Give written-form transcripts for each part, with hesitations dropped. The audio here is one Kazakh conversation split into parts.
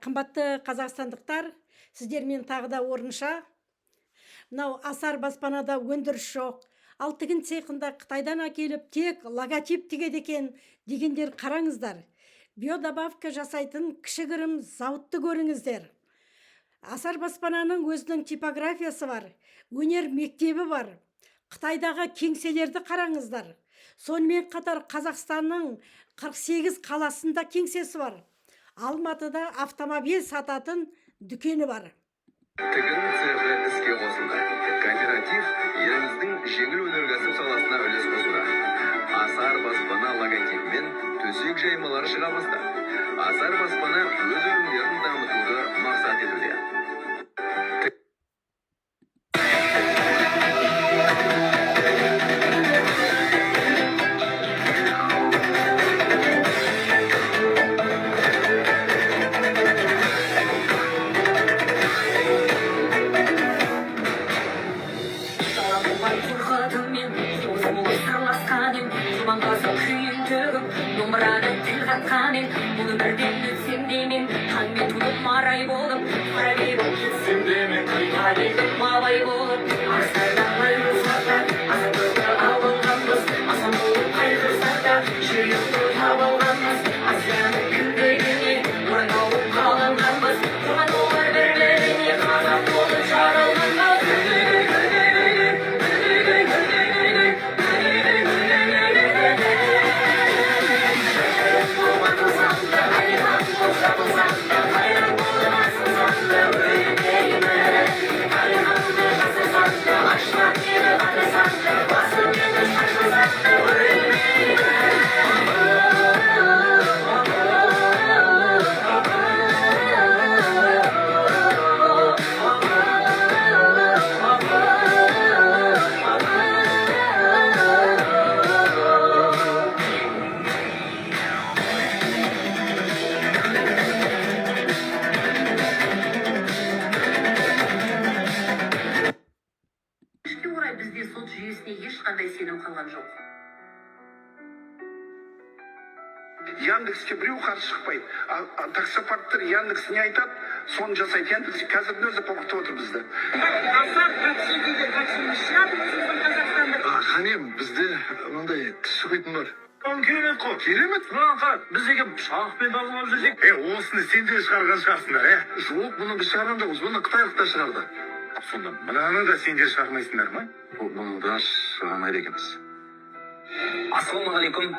Қымбатты қазақстандықтар, сіздермен тағы да Орынша. Мынау Асар баспанада өндіріс жоқ, ал тігін цехында Қытайдан әкеліп тек логотип тігеді екен дегендер, қараңыздар. Биодобавка жасайтын кішігірім зауытты көріңіздер. Асар баспананың өзінің типографиясы бар, өнер мектебі бар. Қытайдағы кеңселерді қараңыздар. Сонымен қатар Қазақстанның 48 қаласында кеңсесі бар. Алматыда автомобиль сататын дүкені бар. Тігін цехы іске қосылды. Кооператив еліміздің жеңіл өнеркәсіп саласына үлес қосуда. Асар баспана логотипімен төсек жаймалары шыға бастады. Асар баспана өз өнімдерін дамытуды мақсат етуде. Жалаңбай қорқыдым мен, қозы сырласқан ем, Құрманғазы күйін төгіп, домбыраны тіл қатқан ем. Бұл өмірден өтсем де мен, таңмен туып арай болып, Фараби болып кетсем де мен, қиға келдім Абай болып. Арыстардан айырылсақ та, азаттықты алғанбыз, асан болып қайғырсақ та, жүректі таба алғанбыз. Азияның кіндігіне орын тауып қаланғанбыз, қорған болар бір біріне қазақ болып жаралғанбыз. Өкінішке орай, бізде сот жүйесіне ешқандай сенім қалған жоқ. Яндекске біреу қарсы шықпайды, а таксопарктер Яндекс не айтады, соны жасайды. Яндекс қазірдің өзі қорқытып отыр бізді. Асар такси деген таксиміз шығады, өзіміздің қазақстандық. Қане, бізде мынандай тіс шұқитын бар. Керемет қой. Керемет. Мынаны қара, біз деген пышақпен тазалап жүрсек. Е, осыны сендер шығарған шығарсыңдар, е? Жоқ, бұны біз шығарған жоқпыз, бұны қытайлықтар шығарды. Сонда мынаны да сендер шығармайсыңдар ма? Бұны да шығармайды екенбіз. Ассалаумағалейкум!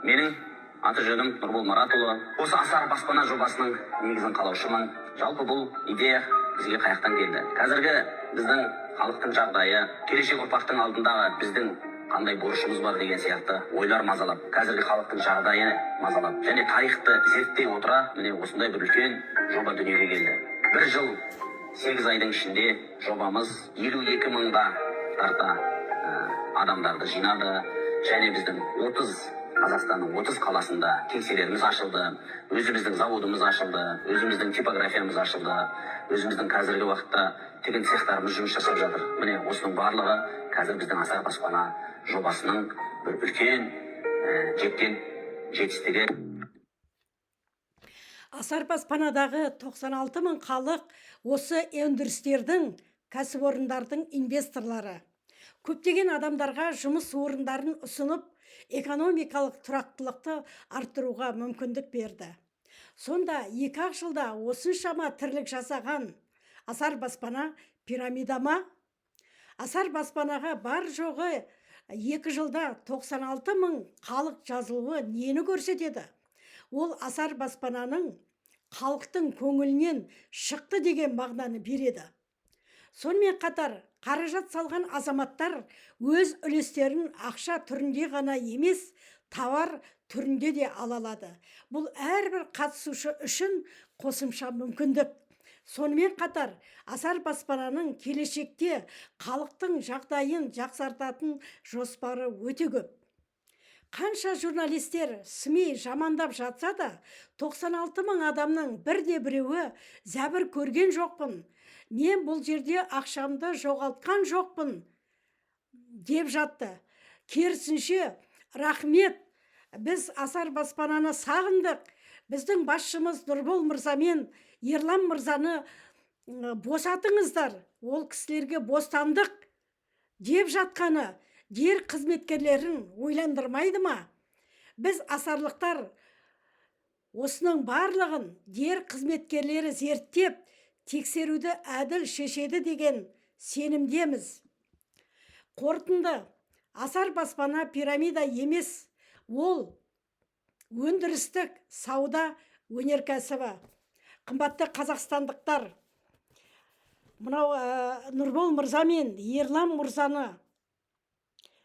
Менің аты жөнім Нұрбол Маратұлы. Осы Асар баспана жобасының негізін қалаушымын. Жалпы, бұл идея бізге қаяқтан келді? Қазіргі біздің халықтың жағдайы, келешек ұрпақтың алдындағы біздің қандай борышымыз бар деген сияқты ойлар мазалап, қазіргі халықтың жағдайы мазалап және тарихты зерттей отыра, міне, осындай бір үлкен жоба дүниеге келді. Бір жыл 8 айдың ішінде жобамыз 52 мыңға тарта адамдарды жинады және біздің 30, Қазақстанның 30 қаласында кеңселеріміз ашылды, өзіміздің заводымыз ашылды, өзіміздің типографиямыз ашылды, өзіміздің қазіргі уақытта тігін цехтарымыз жұмыс жасап жатыр. Міне, осының барлығы қазір біздің Асар баспана жобасының бір үлкен жеткен жетістігі. Асар баспанадағы 96 мың халық осы өндірістердің, кәсіпорындардың инвесторлары. Көптеген адамдарға жұмыс орындарын ұсынып, экономикалық тұрақтылықты арттыруға мүмкіндік берді. Сонда 2-ақ жылда осыншама тірлік жасаған Асар баспана пирамида ма? Асар баспанаға бар жоғы 2 жылда 96 мың халық жазылуы нені көрсетеді? Ол Асар баспананың халықтың көңілінен шықты деген мағынаны береді. Сонымен қатар қаражат салған азаматтар өз үлестерін ақша түрінде ғана емес, тауар түрінде де ала алады. Бұл әрбір қатысушы үшін қосымша мүмкіндік. Сонымен қатар Асар баспананың келешекте халықтың жағдайын жақсартатын жоспары өте көп. Қанша журналистер, СМИ жамандап жатса да, 96 мың адамның бірде біреуі зәбір көрген жоқпын, мен бұл жерде ақшамды жоғалтқан жоқпын деп жатты. Керісінше, рахмет, біз Асар баспананы сағындық, біздің басшымыз Нұрбол мырзамен Ерлан мырзаны босатыңыздар, ол кісілерге бостандық деп жатқаны ДИР қызметкерлерін ойландырмайды ма? Біз, асарлықтар, осының барлығын ДИР қызметкерлері зерттеп, тексеруді әділ шешеді деген сенімдеміз. Қорытынды: Асар баспана пирамида емес, ол өндірістік сауда өнеркәсібі. Қымбатты қазақстандықтар, мынау Нұрбол мырза мен Ерлан мырзаны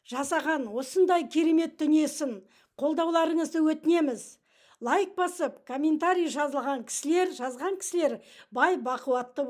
жасаған осындай керемет дүниесін қолдауларыңызды өтінеміз. Лайк басып, комментарий жазылған кісілер, жазған кісілер бай бақуатты.